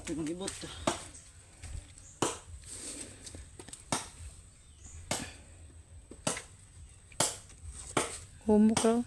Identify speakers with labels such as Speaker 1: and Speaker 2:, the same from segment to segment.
Speaker 1: Ako magibot.
Speaker 2: Humok raw.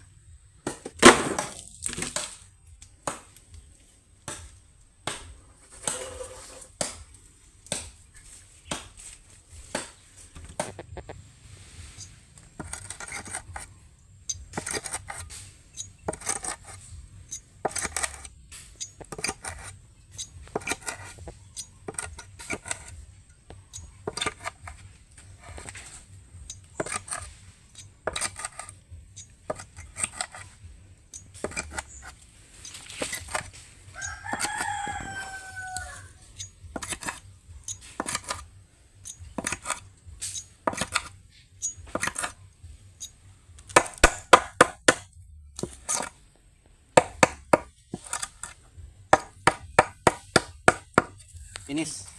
Speaker 1: Finish.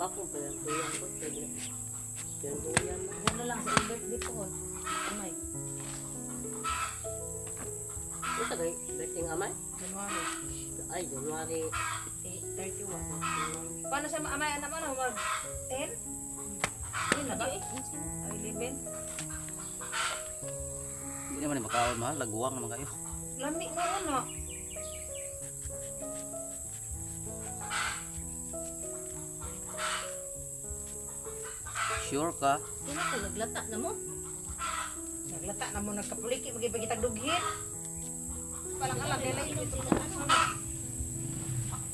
Speaker 1: Ako pa yan. Tuyan ko. Yan tuyan.
Speaker 2: Ano lang sa birthday ko. Amay.
Speaker 1: Ito kay birthday ng amay?
Speaker 2: January.
Speaker 1: Ay, January.
Speaker 2: 31. Paano sa amay anak mo? Mag 10? Yun na ba? Ay, 11.
Speaker 3: Hindi naman eh, makaon mahal. Laguwang naman kayo.
Speaker 2: Lami mo ano?
Speaker 3: Sure ka?
Speaker 4: Sino ko naglata na mo?
Speaker 2: Naglata na mo nagkapuliki magipagitag dughin. Palang alam kay lain ito.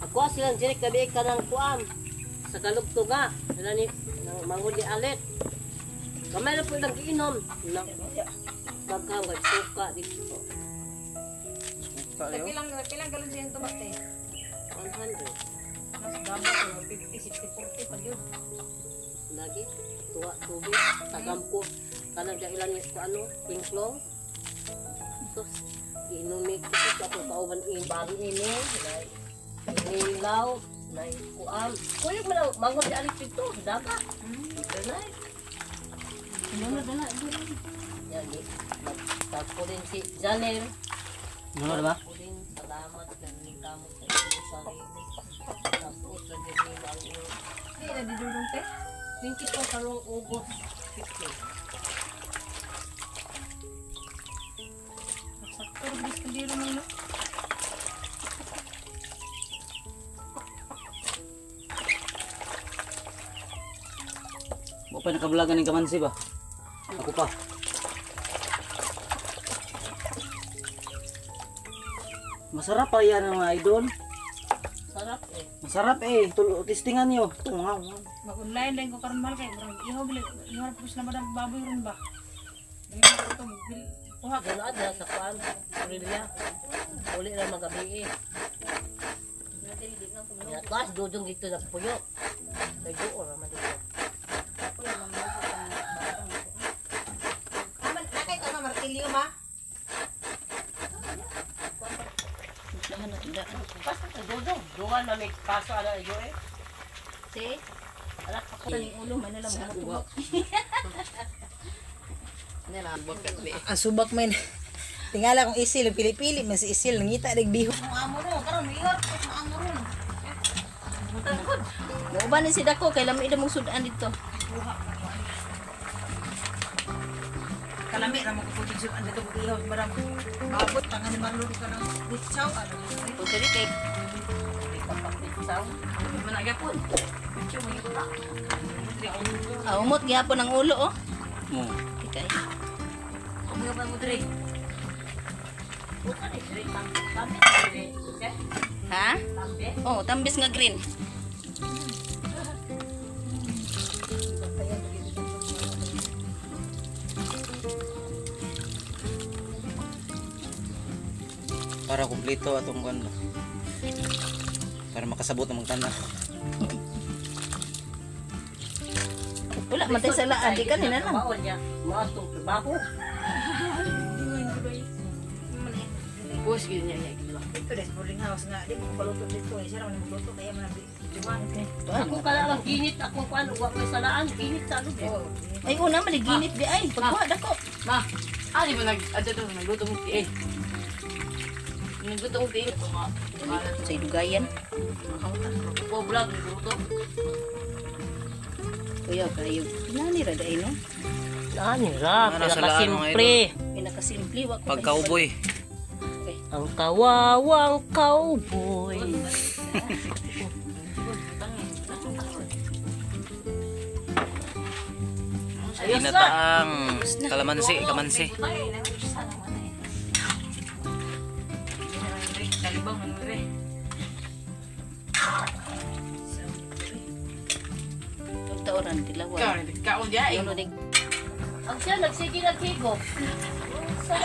Speaker 1: Ako silang direk gabi ka ng kuam. Sa kalugto nga. Sila ni ng mangod ni Alet. Kamay na po ilang giinom. Na, Pagkang suka dito.
Speaker 3: Suka kayo.
Speaker 2: Pilang pilang galon siya tumate.
Speaker 1: 100.
Speaker 2: Mas dapat 50, 60, 40 pag yun.
Speaker 1: Lagi. Tuwa tubig. Tagam ko. Kanang dailan ni ko ano. Pinklong. Sus. Inumi ko ito. Ako kauban ibang ini. Nilaw. Nay kuam. Kuyog man ang mangod ni Alet dito. Dagat. Ganay.
Speaker 4: Ano na dala?
Speaker 1: Yan, magtakulin si Janel.
Speaker 3: Ano na ba?
Speaker 1: Kulin, salamat nagkamot sa inyong sarili. Tapos, lagi niyo ang iyong
Speaker 2: Di na didulong te.
Speaker 1: 24 karong August 15.
Speaker 2: Sakto rin bis kaldero mo no.
Speaker 3: Mo pa nakablagan ng kamansi ba? Ako pa. Masarap pa yan mga idol.
Speaker 1: Sarap eh.
Speaker 3: Masarap eh. Tulo, testingan nyo. Tungaw.
Speaker 2: Mag-online lang ko karon mahal kay murag ihaw bil ihaw po sila madam baboy ron ba. Dili ko to bil kuha
Speaker 1: Ganoon na sa kuan, Aurelia. Uli na magabi eh. Ya, tas dudong dito na puyo. Kay duo raman dito.
Speaker 2: Aman nakay ka ma martilyo ma.
Speaker 1: Basta sa dudong, duwan na may kaso ala iyo eh.
Speaker 4: Si?
Speaker 1: Anak ako.
Speaker 4: Taning ulo man na lang mo.
Speaker 2: Ang subak man. Tingala kong isil, pili-pili man si isil nangita dig bihon. Amo ro karon ihaw po amo ron.
Speaker 4: Muuban ni si Dako kay lami mong sudan dito.
Speaker 2: Kalami ra mo ko pud ang dito ko ihaw madam. Baboy tangan ni Marlon ka ng butsaw ano.
Speaker 4: Punta di kay
Speaker 1: Kapapitsaw.
Speaker 2: Managapon.
Speaker 4: ah, umot gihapon ang ulo oh.
Speaker 3: Mo.
Speaker 4: Ikay.
Speaker 2: Umuyo mo dre.
Speaker 1: Bukan eh, diri tambi diri. Okay?
Speaker 4: Ha?
Speaker 1: Tambi.
Speaker 4: Oh, tambis nga green.
Speaker 3: Para kumpleto atong kan ba. Para makasabot ang mga tanan.
Speaker 4: Wala man tay salaan di kanina lang.
Speaker 1: Baon niya, maatong trabaho.
Speaker 2: Boss gyud niya niya gila. Ito des boarding house nga di mo paluto dito eh siya ra man magluto kaya man juman.
Speaker 1: Ako kala ang ginit ako kuan wa koy salaan, ginit sa lubid.
Speaker 2: Oh.
Speaker 4: Ay una maliginit di ay. Pagkuha dako.
Speaker 5: Ma, ah, di ba nag, ano to, nagluto mong tiil? Nagluto mong tiil. Ito nga,
Speaker 4: Sa idugayan.
Speaker 5: po vlog, nagluto.
Speaker 4: Kuya kayo. Nani ra dai no?
Speaker 1: Nani ra,
Speaker 3: Ano, salaan, mga
Speaker 1: pinakasimple.
Speaker 4: Pinakasimple wa ko.
Speaker 3: Pag cowboy.
Speaker 1: Ang kawawang cowboy. Ayos na.
Speaker 3: Ginataang kalamansi, kamansi.
Speaker 5: Talibang, ano rin.
Speaker 4: Tauran dilawan.
Speaker 5: Ikaw, nagkaon diya eh.
Speaker 4: Ano di
Speaker 1: Ang siya nagsige naghigo. Sa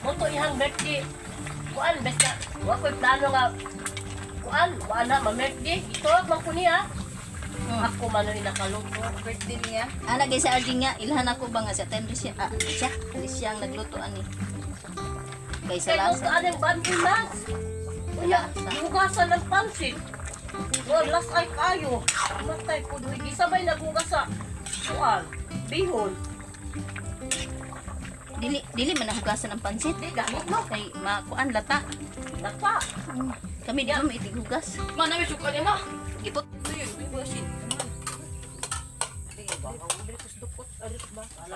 Speaker 1: Moto ihang birthday. Kuan basta wa koy plano nga kuan wa na ma birthday. Ituwag man ko niya. Ako man ang nakaluto.
Speaker 2: Birthday niya.
Speaker 4: Ana gay sa RD nga ilhan ako ba nga sa Tenri siya ah, siya ali siya ang nagluto ani. Kay sa
Speaker 1: Kay luto
Speaker 4: lasa.
Speaker 1: anang bambi mas. Unya, hugasan ng pansit. Oh, last ay kayo. Matay po. Isa may nagugas sa kuan. Bihon.
Speaker 4: Dili dili man nahugasan ang pansit.
Speaker 1: Di gamit no.
Speaker 4: Kay makuan lata.
Speaker 1: Lata.
Speaker 4: Kami di ba maitighugas.
Speaker 5: Ma, namin suka niya ma.
Speaker 4: Gipot.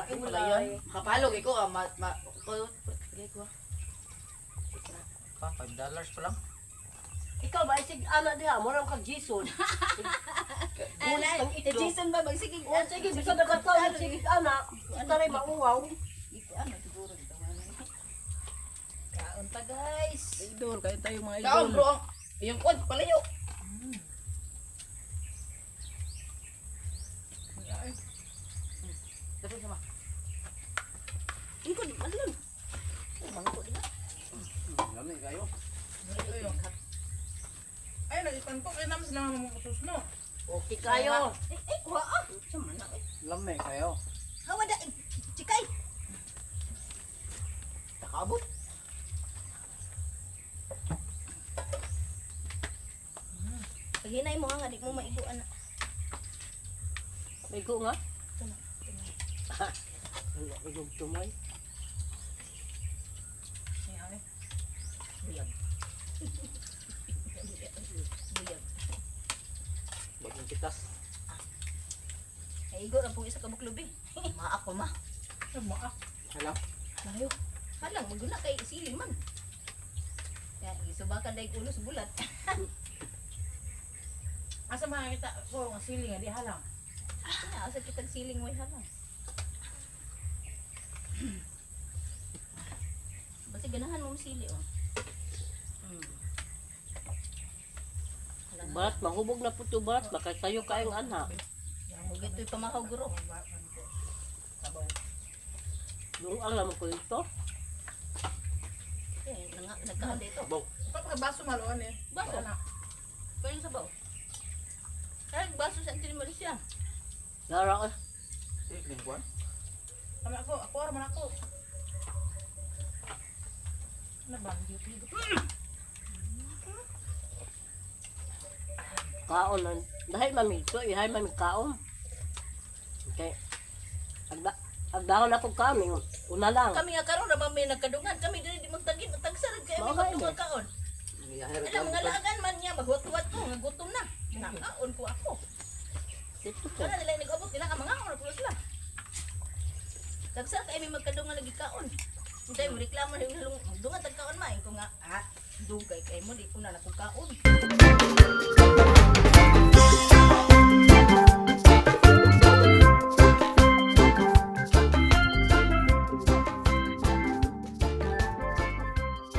Speaker 5: Wala yun. Kapalog iko ah, ma ma ko. Ko.
Speaker 3: Pa, $5 pa lang.
Speaker 1: Ikaw ba isig ana diha mo kag Jason. Gulis kang itlog.
Speaker 4: Jason ba magsigig?
Speaker 1: Oh, sige, bisa na ka tao, sige ana. Taray mauwaw.
Speaker 2: Kaon ta guys.
Speaker 3: Idol, kain tayo mga
Speaker 5: Kaon bro ang iyong kwan palayo. Dapat sama.
Speaker 4: Ingkod madlon. Oh, bangko di ba?
Speaker 3: Lami kayo.
Speaker 2: Ay, nag-ipan ko. Kaya naman sila mamukutos no.
Speaker 1: Okay kayo.
Speaker 4: Eh, eh, kuha ah. Sama na eh.
Speaker 3: Lami kayo.
Speaker 4: Hawa da eh, chikay.
Speaker 3: Takabot.
Speaker 4: Paghinay mo nga di mo maiguan na.
Speaker 1: May go nga. Wala ko yung tumoy.
Speaker 4: Buyag. Buyag.
Speaker 3: Bagong pitas.
Speaker 4: Ay, igo ra pong isa ka buklubi. Ma ako ma.
Speaker 3: Hala.
Speaker 4: Mayo. Halang maguna kay sili man. Ya, gisubakan dai ulo sa bulat.
Speaker 2: Asa makakita ko ang siling nga di halang.
Speaker 4: Asa asa kitag siling way halang. Basta ganahan mo ang sili oh.
Speaker 1: Barat, mahubog na po ito, barat. Baka sayo kayong ana.
Speaker 4: Hugit to'y pamahaw guro.
Speaker 1: Yung ang lamang ko ito.
Speaker 4: Eh, nanga nagkaan dito.
Speaker 2: Pagkabaso maloon eh.
Speaker 4: Baso. Pwede sa baw. Ay, baso sa Anthony Malaysia.
Speaker 1: Dara eh.
Speaker 3: Eh, lingkuan.
Speaker 2: Kami ako, ako man ako. Ano ba? Higop.
Speaker 1: Kaon na. Dahil mami ito, ihay mami kaon. Okay. Agda, agdahon ako kaon. Yung una lang.
Speaker 4: Kami nga karon ra ba may nagkadungan kami diri di magtagin tagsarag kay mi
Speaker 1: Mao
Speaker 4: magdungan kaon.
Speaker 3: Yahir
Speaker 4: Alam mga laagan man niya maghuwat-huwat ko nga gutom na. Nakaon ko ako.
Speaker 1: Ito po.
Speaker 4: Wala nila nag-abot nila ka mga oras pulo sila. Tagsarag kay mi magkadungan lagi kaon. Untay mo reklamo na yung halong dungan tagkaon ma ko nga ah dugay kay mo di ko na nako kaon.